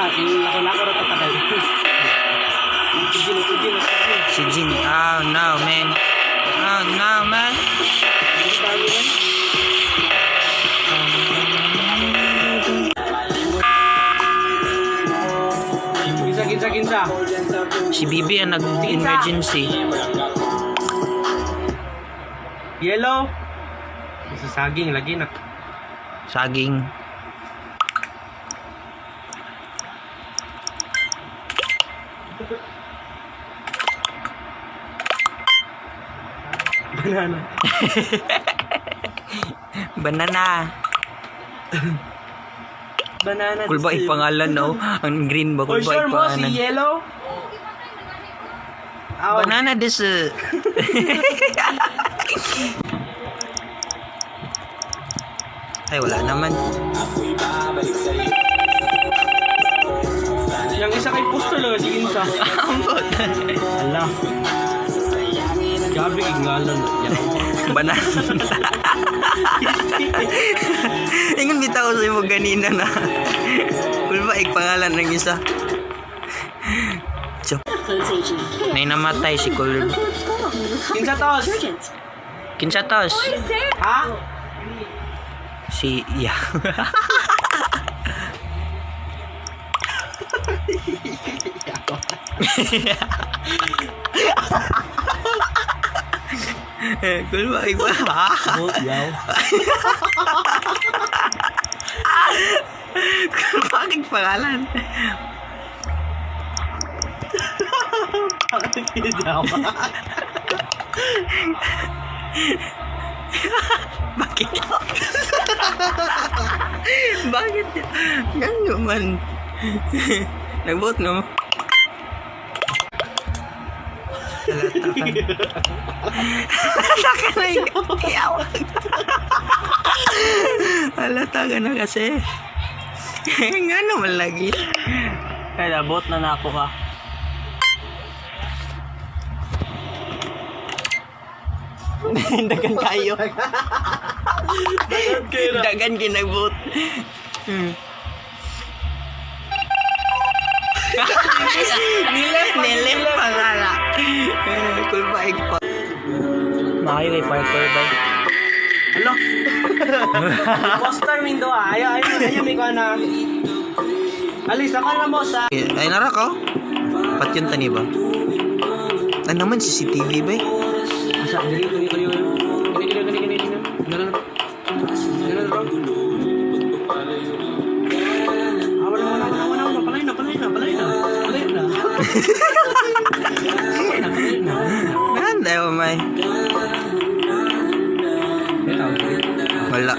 Lako-lako ra tatakay. Sige, sige, sige. Si Jin. Oh no, man. Oh no, man. Dami yan. Kinsa, kinsa, kinsa. Si Bibi ang nag-emergency. Yellow. Sa saging lagi na. Saging. Banana. Banana. Banana. Kulba ipangalan, no? Ang green ba? For Kulba sure mo, si ipangalan. yellow. Aw. Banana this. Ay, wala naman. Yung isa kay poster lang si Insa. Ambot. Ala. Grabe ingalan. Banana. Ingon bitaw sa imo ganina na. Kulba pangalan ng isa. Chok. May namatay si Kulb. Kinsa tos? Kinsa tos? Ha? Si yeah. Kulba igpa. Both yaw. Bakit pangalan? Bakit yaw? Bakit? Bakit? Gano man. Nag-vote no? Halata ka. Halata ka na ikaw. Halata ka na kasi. Nga naman lagi. Kaya bot na nako ka. Dagan kayo. Dagan ginag-vote. Nilep, nilep pangala. Kulpa pa. Maayo kay parkour ba? Alo. Poster window ah. Ayo ayo ayo may kuha na. Alis ako na mo sa. Ay, nara ka? Pat yun tani ba? Ano naman CCTV ba eh? Asa dili kini kini kini kini kini kini kini. Ganun. Ganun bro. Ah, wala wala wala wala wala palay na palay na palay na. Palay na. Palay na palay na. Nanda oh may. Wala.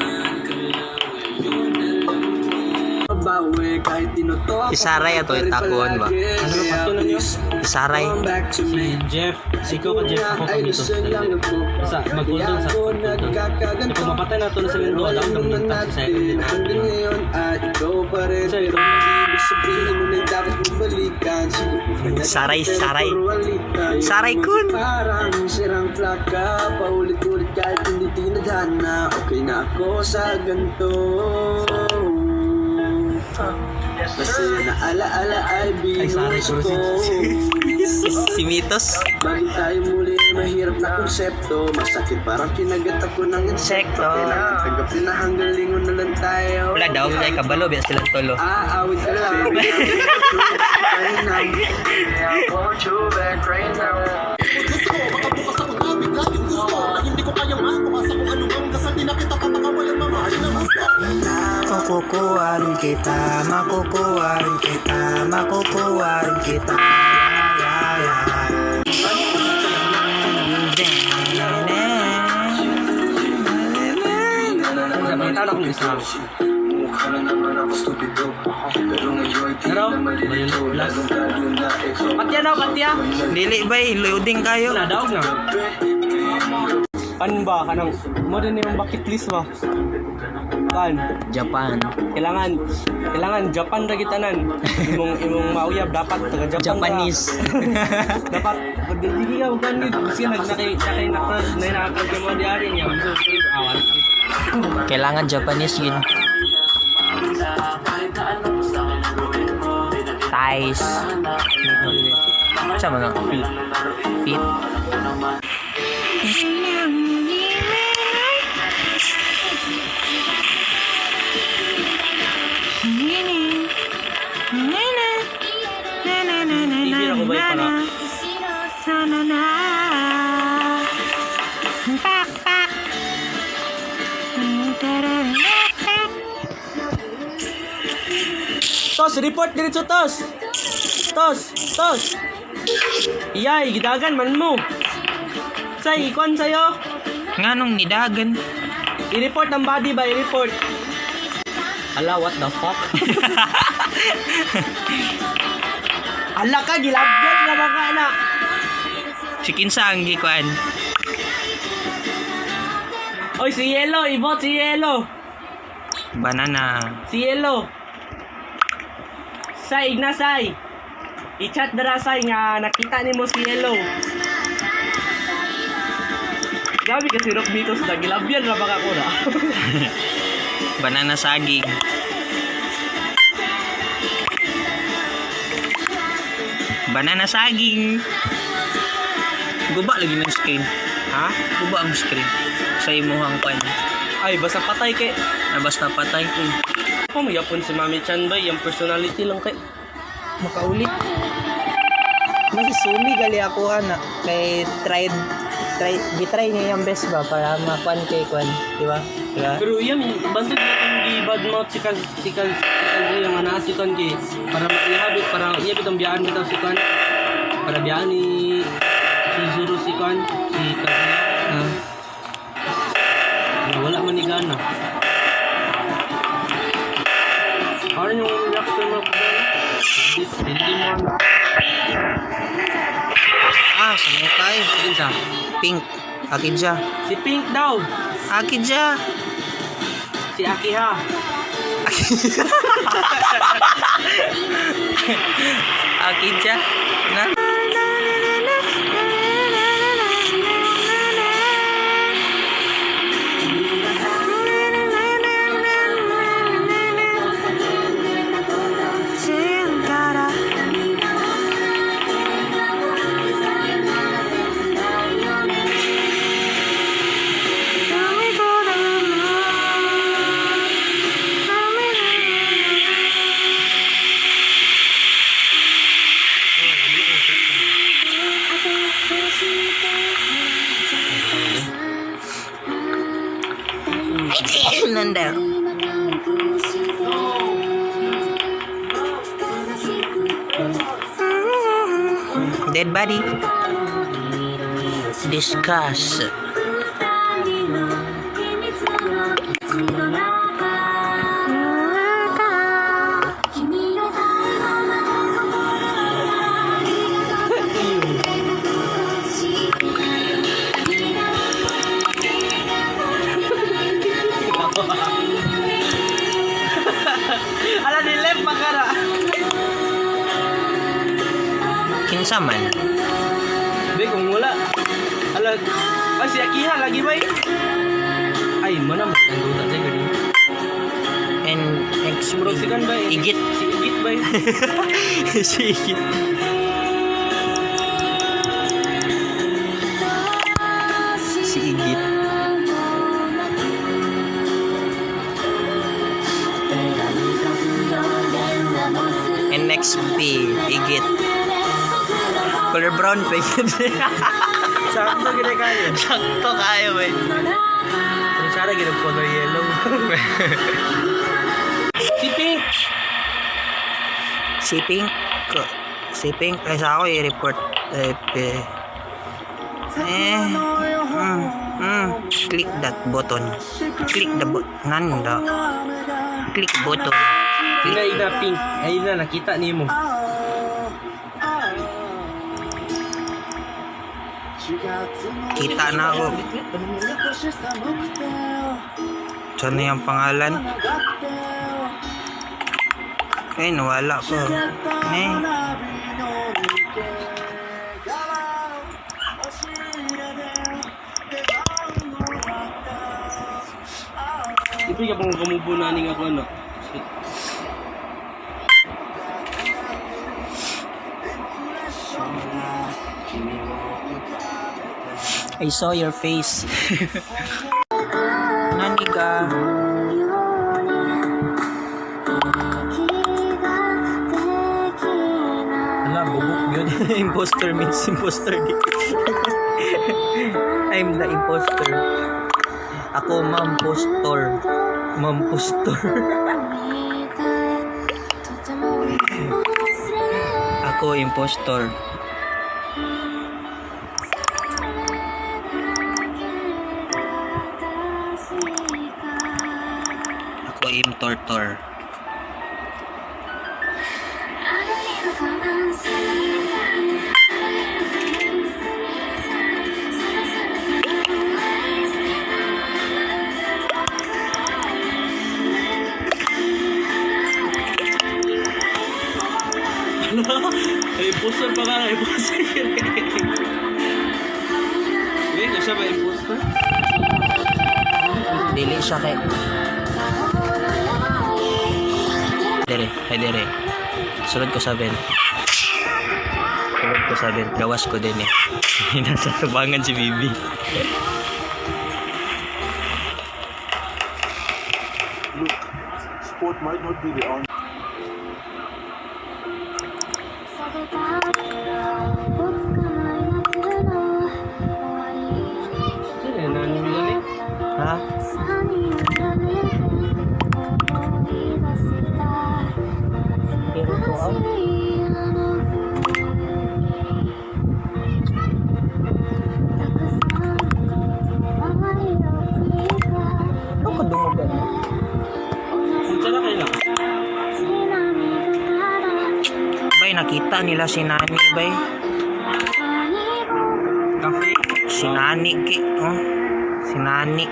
Si Saray ato itakuan ba? Ano ba pato na niyo? Si Saray. Si Jeff, si ikaw ka Jeff, ako kami to. Sa mag-hold sa hold. Kung mapatay na to na sa lindo, alam kami ng taxi sa second. Hanggang ngayon ay ikaw pa rin. Sa ito. Ibig sabihin mo na dapat mong balikan. Saray, saray. Saray kun. Parang sirang plaka. Paulit-ulit kahit hindi tinadhana. Okay na ako sa ganito. Masaya na alaala ay Ay, saray binuhos ko ko. Si Mitos. Bakit tayo muli ay mahirap na konsepto. Masakit parang kinagat ako ng insekto. Insekto. Kailangan tanggapin na hanggang lingon na lang tayo. Wala daw, kay kabalo biya silang tolo. Aawit ka lang. Baby, right now. I want you back right now. Gusto ko, baka bukas ako na bigla yung gusto na hindi ko kayang makuha sa kung anumang dasal. Di na kita papakawalan, mamahalin ang gusto. Makukuha rin kita, makukuha rin kita, makukuha rin kita. Yeah, yeah. Sa na akong isa. Mukha na naman ako stupido. Pero ngayon di Pero, na malilito. last. Lalong lalo na ikaw. Patya na, patya. Dili ba, loading kayo. Wala daw na. Kan ba kanang mo din yung bucket list ba? Kan Japan. kailangan kailangan Japan ra gitanan. Imong imong mauyab dapat taga Japan. Ra. Japanese. Dapat di ka kan ni kasi nag nakay nakay naka na nakakag mo diari niya. So, awan. Kailangan Japanese yun. Eyes. Sa mga Feet. Feet. TV ako ba yung para? Tos, report diretso, Tos! Tos! Tos! Iyay, gidagan man mo! Say, ikuan sa'yo! Nganong nidagan? I-report ang body ba? I-report! Ala, what the fuck? Ala ka, gilabyan na mga anak! Si kinsa ang gikuan? Oy, si Yelo! I-vote si Yelo! Banana. Si Yelo! Say, igna say! I-chat dara say nga nakita nimo si Yelo. Grabe kasi Rock Mitos na, gilabyan na baka ko na. Banana saging. Banana saging. Guba lagi ng screen. Ha? Guba ang screen. Sa imuhang kwan. Ay, basta patay kay. Na basta patay. Ako mayapon si Mami Chan ba? Yung personality lang kay. Makaulit. Mas sumi gali ako ana kay try try gitry niya yung best ba para makuan kay kuan, di ba? Di ba? Pero iya, bantog na itong gi-badmouth si Kaz, si Kaz, si Kaz yung anak si Kan kay para maihabit, para ihabit ang biyaan bitaw si Kan. Para biyaan ni si Zuru si Kan, si Kaz. Ah. Na wala man ni gana. Parang yung reactor mo hindi, hindi mo ano. Ah, samutay. Sige sa. Pink. Akidja. Si Pink daw. Akidja. Si Akiha. Akidja. Na. Nanda. Dead body. Discuss. Ala ni Lem makara. Kinsa man. Be kung wala. Ala ay si Akiha lagi bay. Ay mana man ang duta sa gani. And X Murag si kan bay. Igit. Si Igit bay. Si Igit. Si Igit. NXP Igit. Color brown pa yun. Sakto gid kayo. Sakto kayo eh. Ang sara gid ang color yellow. Si Pink. Si Pink. Si Pink. Ay, sa ako i-report. Eh, eh. Eh. Click that button. Click the button. Nanda. Click button. Ina ina Pink. Ay na nakita nimo. Kita na ako. Saan na yung pangalan? Ay, nawala ko. Eh. Ito yung pang kamubo na ning ako ano. Shit. I saw your face. Nani ka? Ala, bubuk yun. Imposter means imposter. I'm the imposter. Ako, ma'am postor. Ma'am postor. Ako, impostor. Ako, im tortor. Imposter pa ka, imposter ka. Wait, siya ba imposter? Dili siya kay... Dere, ay dere. Sulod ko sa vent. Sulod ko sa vent. Gawas ko din eh. Nasa tubangan si Bibi. Look, sport might not be the only Sino nani mi gani? Ha? Pero ko ah. Ano ka dungog ano? Unsa na kayo lang? Bay, nakita nila si Nani, bay. Cafe? Si Nani, ki. Oh. Si Nani.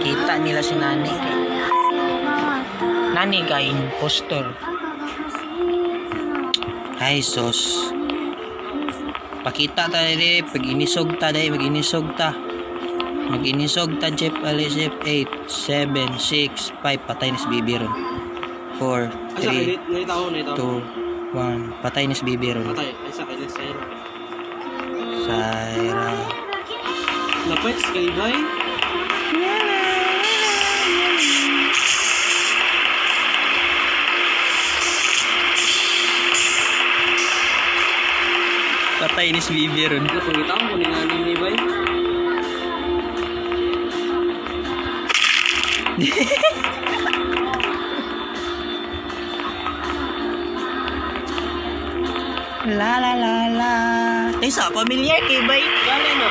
Kita nila si Nani, ki. Nani ka, impostor. Ay, sos. Pakita ta diri, pag inisog ta dai, mag inisog ta. Mag inisog ta, Jeff, ali, Jeff, 8, 7, 6, 5, patay ni si Bibi ron. 4, Asa kay 3, naitaw, naitaw. 2, 1, patay ni si Bibi ron. Patay, asa kay Saira. Saira. Lapit kay bay. Patay ni si Bibi ron. Ano pangitaon ko ni nani ni bay? La la la la. Ay, sa familiar kay bay. Gani no.